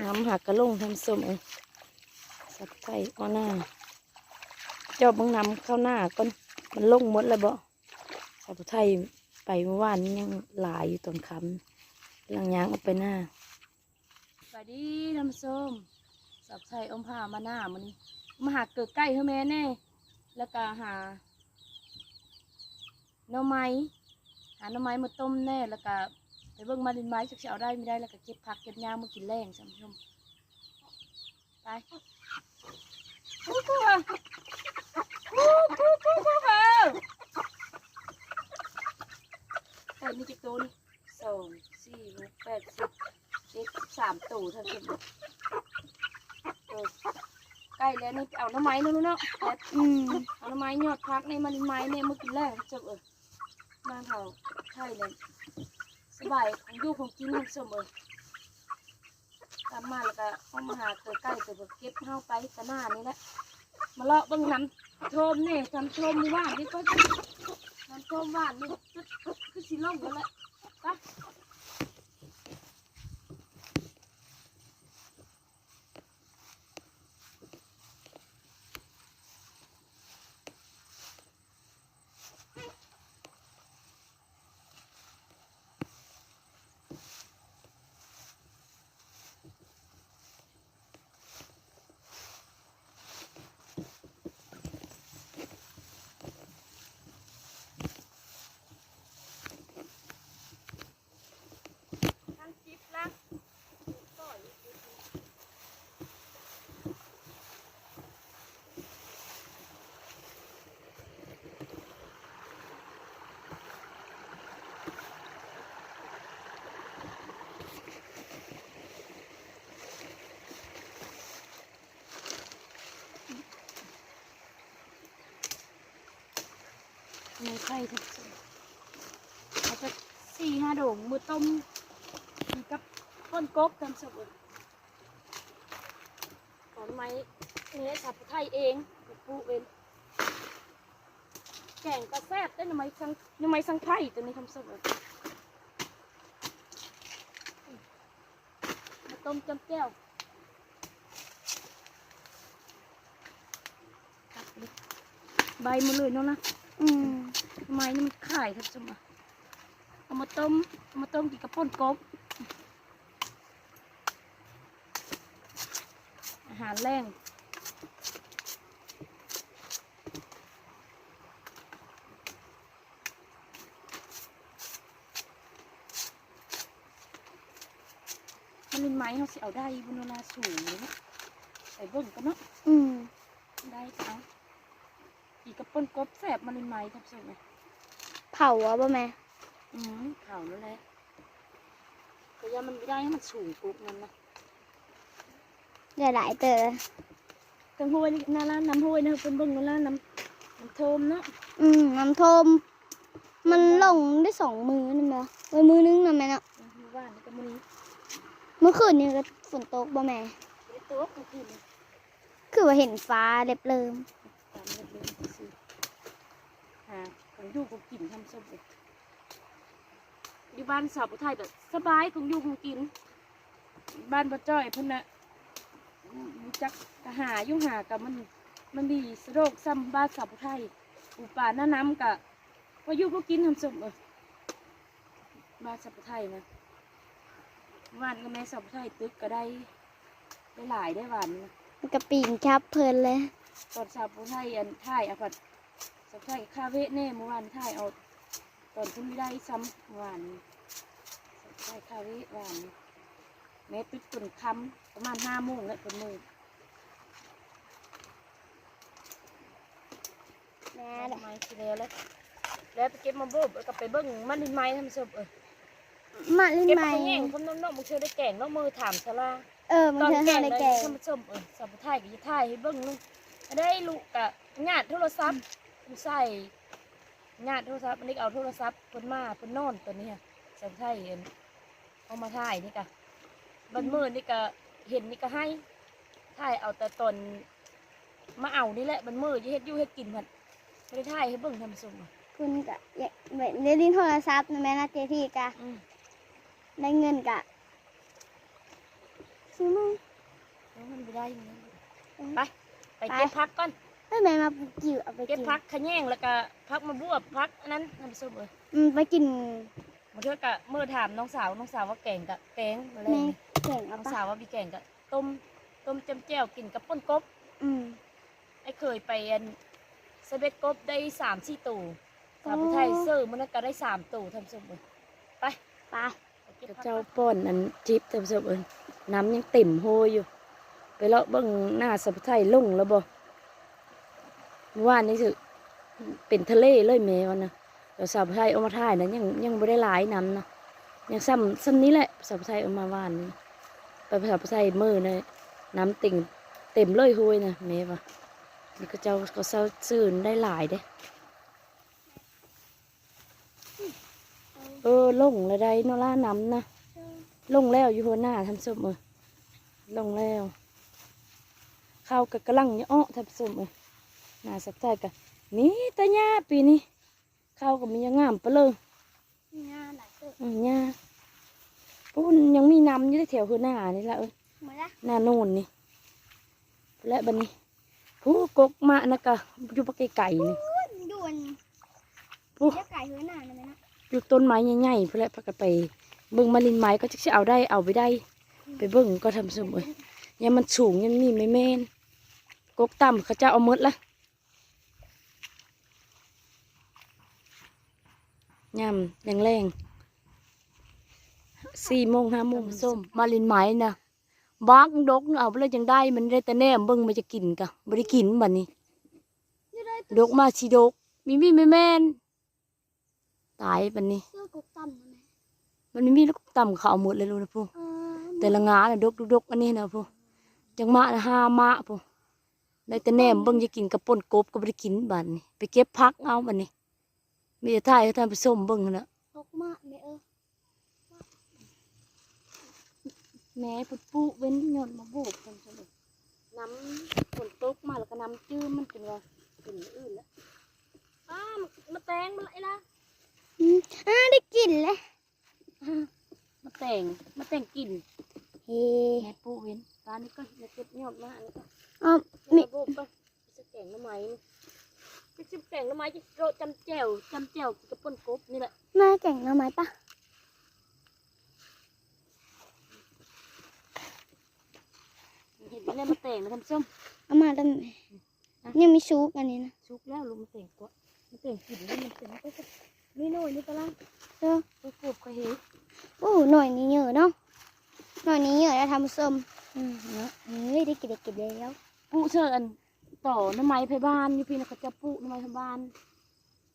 ນ້ຳຫາກະລົງທ່ານຜູ້ຊົມເອີຍ. ສັບໄທເອົາໜ້າ ຈອບເບິ່ງນ້ຳເຂົ້າໜ້າກ່ອນ ມັນລົງໝົດແລ້ວບໍ່? ສາວຜູ້ໄທໄປມື້ວານນີ້ຍັງຫຼາຍຢູ່ຕອນຄ່ຳ ກຳລັງຍ່າງອອກໄປໜ້າ. ສະບາຍດີທ່ານຜູ້ຊົມ ສາວຜູ້ໄທອົມພາມາໜ້າມື້ນີ້ ມາຫາເກີກໄກ່ໃຫ້ແມ່ແດ່ ແລ້ວກະຫາໜໍ່ໄມ້ ຫາໜໍ່ໄມ້ມາຕົ້ມແດ່ ແລ້ວກະໄປເບິ່ງມາລິນໄມ້ ຈັກຊິເອົາໄດ້ບໍ່ໄດ້ ແລ້ວກະເກັບຜັກເກັບຫຍ້າມາກິນແລງທ່ານຜູ້ຊົມ. ໄປ ກູກູ ກູກູ ກູກູ ເອີ ມີຈັກໂຕນີ້? ສອງ ສີ່ ຫົກ ແປດ ສິບ ສິບສາມໂຕທ່ານຜູ້ຊົມ. ເອີ ໃກ້ແລ້ວນີ້ ໄປເອົາໜໍ່ໄມ້ເນາະລູກເນາະ ແບບ ອືມ ເອົາໜໍ່ໄມ້ ຍອດຜັກນີ້ ມາລິນໄມ້ນີ້ ມາກິນແລງທ່ານຜູ້ຊົມເອີຍ. ບ້ານເຮົາໄທນັ້ນ ສະບາຍ ຂອງຢູ່ຂອງກິນທ່ານຜູ້ຊົມເອີຍ. ກັບມາແລ້ວກະເອົາມາຫາເກີກໄກ່ ເກັບເຮົາໄປຕະໜ້ານີ້ແຫຼະ ມາເລາະເບິ່ງນ້ຳຖ້ວມແດ່ ນ້ຳຖ້ວມມື້ວານນີ້ ກໍນ້ຳຖ້ວມວານນີ້ ຄືຊິລົງແລ້ວແຫຼະ ໄປ. ໃນໄຂ່ ເອົາຈັກສີ່ຫ້າໂດງ ມື້ຕົ້ມ ກິນກັບປົ່ນກົບ ທ່ານຜູ້ຊົມເອີຍ. ຕອນໄມ້ນີ້ສາວຜູ້ໄທເອງ ປູກເອງ ແກງກໍແຊບເດ້ ໜໍ່ໄມ້ສັງ ໜໍ່ໄມ້ສັງໄພໂຕນີ້ ທ່ານຜູ້ຊົມເອີຍ. ມາຕົ້ມຈ້ຳແຈ່ວ ໃບໝົດເລີຍເນາະລະ ອືມ ໄມ້ນີ້ມັນຂາຍ ທ່ານຜູ້ຊົມ ເອົາມາຕົ້ມ ເອົາມາຕົ້ມກິນກັບປົ່ນກົບ ອາຫານແລງ. ມາລິນໄມ້ເຮົາຊິເອົາໄດ້ບໍ່ເນາະ ລາສູງເນາະ ໄປເບິ່ງກັນເນາະ ອືມ ໄດ້ກໍເອົາ ກິນກັບປົ່ນກົບແຊບ ມາລິນໄມ້ທັບເຊິ່ງ ເຜົາເອົາບໍ່ແມ່? ອືມ ເຜົານັ້ນແຫຼະ ກໍຢ່າມັນບໍ່ໄດ້ ມັນສູງປຸກນັ້ນນະ. ໄດ້ຫຼາຍເຕີບ ທັງຫ້ວຍນີ້ ນ້າລານ ນ້ຳຫ້ວຍນະ ເພິ່ນເບິ່ງນ້າລານ ນ້ຳ ນ້ຳຖ້ວມເນາະ ອືມ ນ້ຳຖ້ວມ ມັນລົງໄດ້ສອງມື້ນັ້ນບໍ່ ເອີ ມື້ໜຶ່ງນະແມ່ເນາະ ມື້ວານນີ້ກັບມື້ນີ້ ມື້ຄືນນີ້ກໍຝົນຕົກບໍ່ແມ່? ບໍ່ໄດ້ຕົກ ຄືຄືນນີ້ ຄືວ່າເຫັນຟ້າແລັບເລີມ ຟ້າແລັບເລີມຊື່ໆ ຫາຂອງຢູ່ຂອງກິນທຳສົມເອງ. ຢູ່ບ້ານສາວຜູ້ໄທກໍສະບາຍ ຂອງຢູ່ຂອງກິນ ບ້ານບໍ່ຈ້ອຍເພິ່ນນະ ຮູ້ຈັກ ກະຫາຢູ່ຫາກະມັນ ມັນດີສະດວກສ່ຳບ້ານສາວຜູ້ໄທ ປູປາໜ້ານ້ຳກະພໍຢູ່ພໍກິນທຳສົມເອີຍ ບ້ານສາວຜູ້ໄທນະ ຫວ່ານກັບແມ່ສາວຜູ້ໄທຕຶກກະໄດ້ ໄດ້ຫຼາຍໄດ້ຫວ່ານນະ ມັນກະປີນຈັບເພິ່ນເລີຍ ຕອນສາວຜູ້ໄທອັນຖ່າຍເອົາພັດ ສາວຜູ້ໄທຄາເວະແດ່ ມື້ວານຖ່າຍເອົາ ຕອນເພິ່ນມີໄດ້ຊຳ ຫວ່ານ ສາວຜູ້ໄທຄາເວະຫວ່ານ ແມ່ຕຶກຈົນຄ່ຳ ປະມານຫ້າໂມງແລ້ວເພິ່ນເມືອ ແມ່ ດອກໄມ້ຊິແລ້ວແຫຼະ ແລ້ວໄປເກັບມາໂບບ ແລ້ວກໍໄປເບິ່ງມາລິນໄມ້ທຳສົມເອີຍ ມາລິນໄມ້ ເກັບມາຂະແຍງ ຄົນນ້ອງໆ ບາງເທື່ອໄດ້ແກງເນາະ ມື້ຖາມສາລາ ເອີ ບາງເທື່ອເຮົາໄດ້ແກງ ທ່ານຜູ້ຊົມເອີຍ ສາວຜູ້ໄທກໍຊິຖ່າຍໃຫ້ເບິ່ງເນາະ ໄດ້ລູກກະຍາດໂທລະສັບ ອືມ ໃສ່ຍາດໂທລະສັບ ອັນນີ້ກໍເອົາໂທລະສັບເພິ່ນມາ ເພິ່ນນອນຕອນນີ້ ສາວຜູ້ໄທ ເອົາມາຖ່າຍນີ້ກະ ບັດມື້ນີ້ກະເຫັນນີ້ກະໄຫ້ ຖ່າຍເອົາແຕ່ຕອນມາເອົານີ້ແຫຼະ ບັດມື້ເຮັດຢູ່ເຮັດກິນພັດບໍ່ໄດ້ຖ່າຍໃຫ້ເບິ່ງທ່ານຜູ້ຊົມ ເພິ່ນກະຢາກໄດ້ຫຼິ້ນໂທລະສັບນະແມ່ນະ ເຈທີກະ ອືມ ໄດ້ເງິນກະ ຊື້ໃໝ່ ເອີ ມັນບໍ່ໄດ້ ໄປ ໄປເກັບຜັກກ່ອນ ເອີ ແມ່ມາປູກກິ້ວ ເອົາໄປກິນ ເກັບຜັກຂະແຍງ ແລ້ວກະຜັກມະບວບ ຜັກອັນນັ້ນ ທ່ານຜູ້ຊົມເອີຍ ອືມ ໄປກິນ ບາງເທື່ອກະເມີຖາມນ້ອງສາວ ນ້ອງສາວວ່າແກງກະແກງ ແລ້ວ ແມ່ແກງເອົາ ນ້ອງສາວວ່າມີແກງກະຕົ້ມ ຕົ້ມຈ້ຳແຈ່ວກິນກັບປົ່ນກົບ ອືມ ອ້າຍເຄີຍໄປອັນ ສະເບັດກົບໄດ້ສາມສີ່ໂຕ ສາວຜູ້ໄທ ໂອ້ ເຊີມື້ນັ້ນກະໄດ້ສາມໂຕ ທ່ານຜູ້ຊົມເອີຍ ໄປ ໄປ ເຂົາເຈົ້າປ້ອນອັນຈິບ ທ່ານຜູ້ຊົມເອີຍ ນ້ຳຍັງເຕັມໂຮຍຢູ່ ໄປເລາະເບິ່ງໜ້າສາວຜູ້ໄທ ລົງແລ້ວບໍ່? ມື້ວານນີ້ຖືເປັນທະເລເລີຍແມ່ວ່ານະ ແລ້ວສາວຜູ້ໄທອອກມາຖ່າຍນະ ຍັງ ຍັງບໍ່ໄດ້ຫຼາຍນ້ຳນະ ຍັງສ່ຳ ສ່ຳນີ້ແຫຼະ ສາວຜູ້ໄທອອກມາວານນີ້ ໄປສາວຜູ້ໄທເມີນະ ນ້ຳເຕັມ ເຕັມເລີຍໂຮຍນະ ແມ່ວ່າ ນີ້ເຂົາເຈົ້າກໍເຊີນໄດ້ຫຼາຍເດ້. ເອີ ລົງແລ້ວໄດ໋ເນາະ ລານ້ຳນະ ລົງແລ້ວຢູ່ຫົວໜ້າ ທ່ານຜູ້ຊົມເອີຍ ລົງແລ້ວ ເຂົ້າກໍກຳລັງເຍາະ ທ່ານຜູ້ຊົມເອີຍ ໜ້າສັກໄທກໍມີແຕ່ຫຍ້າປີນີ້ ເຂົ້າກໍມີຫຍ້າງາມປະເລີຍ ຫຍ້າຫຼາຍເຕີບ ອືມ ຫຍ້າ ພຸ້ນຍັງມີນ້ຳຢູ່ແຖວຫົວໜ້ານີ້ລະເອີຍ ໜ້າໂນນນີ້ ແລະບັດນີ້ ຜູ້ກົກມານະກະຢູ່ບັກໄກໆນີ້ ພຸ້ນຢູ່ອັນ ພຸ້ນ ຢູ່ໄກເຮືອນນານະແມ່ນະ ຢູ່ຕົ້ນໄມ້ໃຫຍ່ໆ ພຸ້ນແຫຼະ ພາກັນໄປເບິ່ງມາລິນໄມ້ ກໍຈັກຊິເອົາໄດ້ເອົາບໍ່ໄດ້ ໄປເບິ່ງກ່ອນ ທ່ານຜູ້ຊົມເອີຍ ຍາມມັນສູງ ຍາມນີ້ແມ່ນ ກົກຕ່ຳ ເຂົາເຈົ້າເອົາໝົດລະ ຍາມແລງໆ ສີ່ໂມງ ຫ້າໂມງ ທ່ານຜູ້ຊົມ ມາລິນໄມ້ນະ ບັກດົກ ເອົາໄປເລີຍຈັ່ງໄດ້ ມັນໄດ້ແຕ່ແນມເບິ່ງ ມັນຈະກິນກະບໍ່ໄດ້ກິນບັດນີ້ ດົກມາຊິດົກ ມີມີແມ່ນ ຕາຍບັດນີ້ ເອີ ກົກຕ່ຳນະແມ່ ມັນມີແລ້ວ ກົກຕ່ຳເຂົາເອົາໝົດເລີຍລູກນະພຸ້ນ ເອີ ແຕ່ລະງານະ ດົກໆ ອັນນີ້ນະພຸ້ນ ຈັກມະນະ ຫ້າມະພຸ້ນ ໄດ້ແຕ່ແນມເບິ່ງ ຈະກິນກັບປົ່ນກົບກໍບໍ່ໄດ້ກິນບັດນີ້ ໄປເກັບຜັກເອົາບັດນີ້ ມີແຕ່ຖ່າຍໃຫ້ທ່ານຜູ້ຊົມເບິ່ງຫັ້ນນະ ຕົກມາແມ່ເອີຍ ແມ່ເພິ່ນປູກເວັ້ນຍ້ອນມາໂບກເພິ່ນຊັ້ນເອີຍ ນ້ຳຝົນຕົກມາແລ້ວກໍນ້ຳຈືມ ມັນຈົນວ່າເປັນອື່ນແລ້ວ ອ້າ ມາແຕງມາລະອີ່ລະ ອືມ ອ້າ ໄດ້ກິນແລ້ວ ມາແຕງ ມາແຕງກິນ ເຮ ແມ່ປູກເວັ້ນ ຕານີ້ກໍເກັບຍອດມາ ອັນນີ້ກໍ ເອົາ ມາໂບກກ່ອນ ຊິແກງໜໍ່ໄມ້ນີ້ ຊິແກງໜໍ່ໄມ້ ຈະໂລະຈ້ຳແຈ່ວ ຈ້ຳແຈ່ວກິນກັບປົ່ນກົບນີ້ແຫຼະ ແມ່ແກງໜໍ່ໄມ້ປະ ເຫັນແລ້ວມາແຕງນະທ່ານຜູ້ຊົມ ເອົາມາແລ້ວ ອະ ຍັງມີສຸກອັນນີ້ນະ ສຸກແລ້ວລູກ ມາແຕງກວ່າ ມາແຕງກິນ ມັນເປັນ ມີໜ່ວຍນີ້ກະລະ ເອີ ໄປກົບກະເຫັນ ໂອ້ ໜ່ວຍນີ້ເຍີະເນາະ ໜ່ວຍນີ້ເຍີະນະທ່ານຜູ້ຊົມ ອືມ ເນາະ ເອີຍ ໄດ້ກິນ ໄດ້ກິນແລ້ວ ປູກເຊີອັນ ຕໍໜໍ່ໄມ້ໄພບ້ານ ຢູ່ພີ້ນະ ເຂົາເຈົ້າປູກໜໍ່ໄມ້ໄພບ້ານ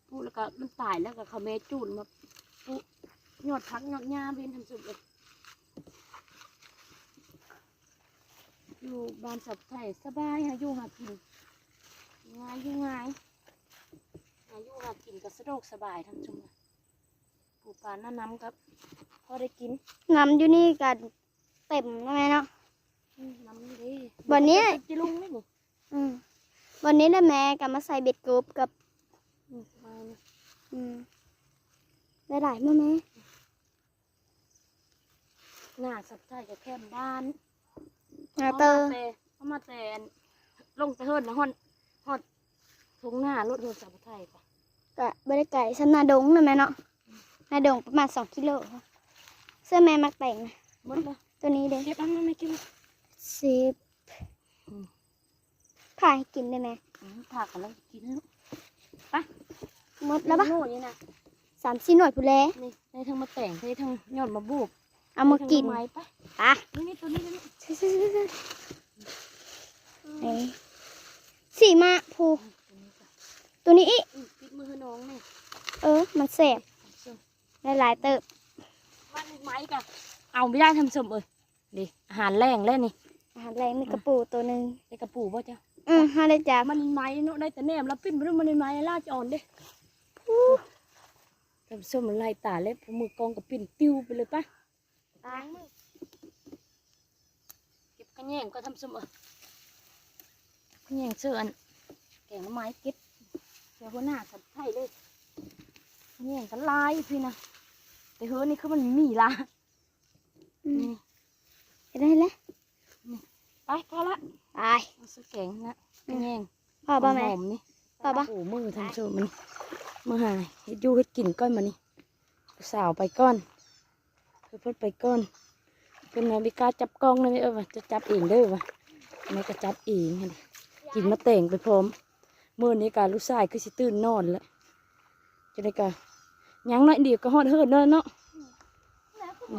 ປູກແລ້ວກໍມັນຕາຍແລ້ວກໍເຂົາແມ່ຈູນມາປູກຍອດຜັກຍອດຫຍ້າເຫັນທ່ານຜູ້ຊົມເອີຍ ຢູ່ບ້ານສາວໄທສະບາຍ ຫາຢູ່ຫາກິນງ່າຍ ຢູ່ງ່າຍ ຫາຢູ່ຫາກິນກໍສະດວກສະບາຍທ່ານຜູ້ຊົມ ປູກປານະ ນ້ຳກໍພໍໄດ້ກິນ ນ້ຳຢູ່ນີ້ກໍເຕັມແລ້ວແມ່ເນາະ ອືມ ນ້ຳນີ້ເດ້ ບ່ອນນີ້ ຈະລົງນີ້ ອືມ ວັນນີ້ນະແມ່ກໍມາໃສ່ເບັດກົບກັບ ອືມ ອືມ ໄດ້ຫຼາຍບໍ່ແມ່? ໜ້າສັບໄທກໍແຄມບ້ານ ໜ້າເຕີ ເຮົາມາແຕ່ ເຮົາມາແຕ່ອັນ ລົງແຕ່ເຮືອນນະ ຮອດ ຮອດທົ່ງນາໂລດ ເຮືອນສັບໄທກໍ ກໍບໍ່ໄດ້ໄກສ່ຳນາດົງນະແມ່ເນາະ ນາດົງປະມານສອງກິໂລ ເຊື່ອແມ່ມັກແຕງນະ ໝົດແລ້ວ ໂຕນີ້ເດ້ ເກັບເອົາມາແມ່ກິນ ສິບ ອືມ ຜ່າໃຫ້ກິນໄດ້ແມ່ ອືມ ຜ່າກຳລັງກິນລູກ ໄປ ໝົດແລ້ວປະ ໜ່ວຍນີ້ນະ ສາມສີ່ໜ່ວຍພຸ້ນແຫຼະ ນີ້ ໄດ້ທັງໝາກແຕງ ໄດ້ທັງຍອດໝາກບູບ ເອົາມາກິນ ໄດ້ທັງໜໍ່ໄມ້ ໄປ ໄປ ນີ້ ນີ້ ໂຕນີ້ ໂຕນີ້ ເອີ ສີມາຜູ້ ອືມ ໂຕນີ້ອີກ ອືມ ຕິດມືໃຫ້ນ້ອງແດ່ ເອີ ມັນແຊບ ຫຼາຍໆເຕີບ ມັນໄມ້ກະເອົາບໍ່ໄດ້ທ່ານຜູ້ຊົມເອີຍ ນີ້ ອາຫານແລງແລ້ວນີ້ ອາຫານແລງມີກະປູໂຕໜຶ່ງ ໄດ້ກະປູບໍ່ເຈົ້າ? ອື ເຮົາໄດ້ຈັບ ມັນໄມ້ເນາະ ໄດ້ແຕ່ແນມ ລະປິ່ນໄປດູ ມັນໄມ້ລາຈອອນເດ້ ທ່ານຜູ້ຊົມ ມັນໄລ່ຕາແລ້ວ ຜູ້ມືກ້ອງກະປິ່ນຕິວໄປເລີຍ ໄປ ໄປ ເກັບຂະແຍງກ່ອນທ່ານຜູ້ຊົມເອີຍ ຂະແຍງເຊີອັນ ແກງໜໍ່ໄມ້ ເກັບເຊີຫົວໜ້າສັບໄທເລີຍ ຂະແຍງກໍຫຼາຍພີ້ນະ ແຕ່ເຮືອນນີ້ຄືມັນມີຫຼາຍ ອືມ ນີ້ ເຮັດໄດ້ແລ້ວ ໄປພໍລະ ໄປ ເອົາໃສ່ແກງນະ ອືມ ແຍງ ພໍບໍ່ແມ່ ຫອມໆນີ້ ພໍບໍ່ ໂອ້ ມື້ທ່ານຜູ້ຊົມ ມື້ຫາເຮັດຢູ່ເຮັດກິນກ່ອນບັດນີ້ ຜູ້ສາວໄປກ່ອນ ເພິ່ນໄປກ່ອນ ເພິ່ນວ່າບໍ່ກ້າຈັບກ້ອງນະ ເອີ ວ່າຈະຈັບເອງເດີວ່າ ແມ່ກໍຈັບເອງຫັ້ນ ກິນໝາກແຕງໄປພ້ອມ ມື້ນີ້ກໍລູກຊາຍຄືຊິຕື່ນນອນແລ້ວ ຈັ່ງໃດກໍຍັງໜ້ອຍດຽວກໍຮອດເຮືອນແລ້ວເນາະ ອື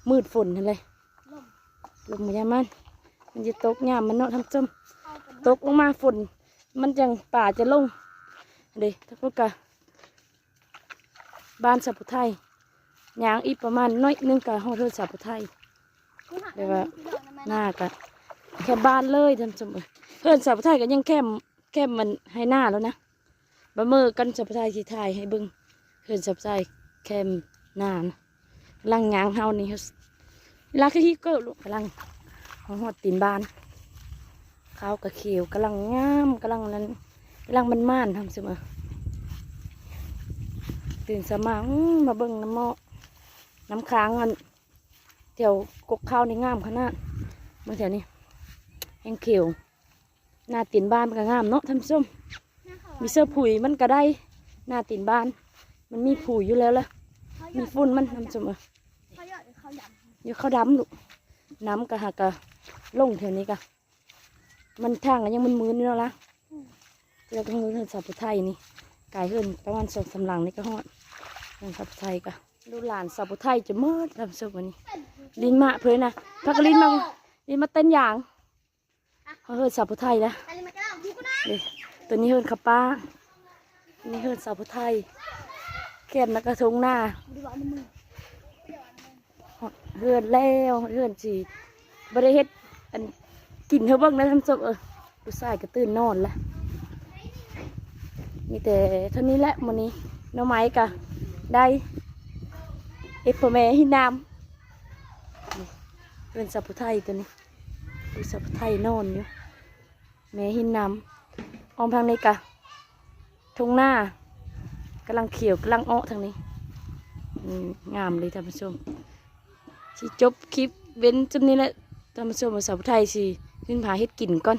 ມ ມືດຝົນຫັ້ນແຫຼະ ລົມກໍຢ່າມັນ ມັນຈະຕົກຍາມມັນເນາະທ່ານຜູ້ຊົມ ຕົກລົງມາຝົນ ມັນຈັ່ງປາຈະລົງ ເດ້ ທາງພຸ້ນກະບ້ານສາວຜູ້ໄທ ຍ່າງອີກປະມານໜ້ອຍໜຶ່ງກະຮອດເຮືອນສາວຜູ້ໄທ ແຕ່ວ່າໜ້າກະແຄມບ້ານເລີຍທ່ານຜູ້ຊົມເອີຍ ເຮືອນສາວຜູ້ໄທກະຍັງແຄມ ແຄມມັນໄຮ່ນາແລ້ວນະ ບາເມີກັນສາວຜູ້ໄທຊິຖ່າຍໃຫ້ເບິ່ງ ເຮືອນສາວຜູ້ໄທແຄມນານະ ຫຼັງຍາງເຮົານີ້ ເວລາຄືຮີເກີບລູກ ກຳລັງຮອດຕີນບ້ານ ຂາວກະຂຽວ ກຳລັງງາມ ກຳລັງນັ້ນ ກຳລັງມັນໆ ທ່ານຜູ້ຊົມເອີຍ ຕື່ນເຊົ້າມາ ອືມ ມາເບິ່ງນ້ຳໝໍ້ ນ້ຳຄ້າງ ອັນ ແຖວກົກຂາວນີ້ງາມຂະໜາດ ເບິ່ງແຖວນີ້ ແຮ່ງຂຽວ ໜ້າຕີນບ້ານມັນກໍງາມເນາະທ່ານຜູ້ຊົມ ມີເຊື້ອຜຸຍມັນກໍໄດ້ ໜ້າຕີນບ້ານ ມັນມີຜຸຍຢູ່ແລ້ວລະ ມີຝຸ່ນມັນທ່ານຜູ້ຊົມເອີຍ ຢູ່ຂາວດຳລູກ ນ້ຳກໍຫາກະລົງແຖວນີ້ກະ ມັນທາງກໍຍັງມຶນໆຢູ່ເນາະລະ ອືມ ແລ້ວກໍເຮືອນສາວຜູ້ໄທນີ້ ກາຍເຮືອນປະມານສອງສາມຫຼັງນີ້ກໍຮອດ ເຮືອນສາວຜູ້ໄທກໍ ລູກຫຼານສາວຜູ້ໄທຈະໝົດ ທ່ານຜູ້ຊົມ ອັນນີ້ ລິນມະເພິ່ນນະ ພາກັນລິນມະ ລິນມະເຕັ້ນຢາງ ເຮືອນສາວຜູ້ໄທລະ ເດ້ ຕົວນີ້ເຮືອນຂາວປ້າ ນີ້ເຮືອນສາວຜູ້ໄທ ແຄມນະກະທົ່ງນາ ຮອດເຮືອນແລ້ວ ເຮືອນຊິບໍ່ໄດ້ເຮັດອັນກິນໃຫ້ເບິ່ງນະທ່ານຜູ້ຊົມເອີຍ ລູກຊາຍກໍຕື່ນນອນລະ ມີແຕ່ເທົ່ານີ້ແຫຼະມື້ນີ້ ໜໍ່ໄມ້ກໍໄດ້ ເຮັດພໍ່ແມ່ຫີນນ້ຳ ເຮືອນສາວຜູ້ໄທຕົວນີ້ ເຮືອນສາວຜູ້ໄທນອນຢູ່ ແມ່ຫີນນ້ຳ ອ້ອມທາງນີ້ກະທົ່ງນາ ກຳລັງຂຽວ ກຳລັງເອາະທາງນີ້ ອືມ ງາມເລີຍທ່ານຜູ້ຊົມ ຊິຈົບຄລິບເວັ້ນສ່ຳນີ້ແຫຼະທ່ານຜູ້ຊົມ ສາວຜູ້ໄທຊິຂຶ້ນຫາເຮັດກິນກ່ອນ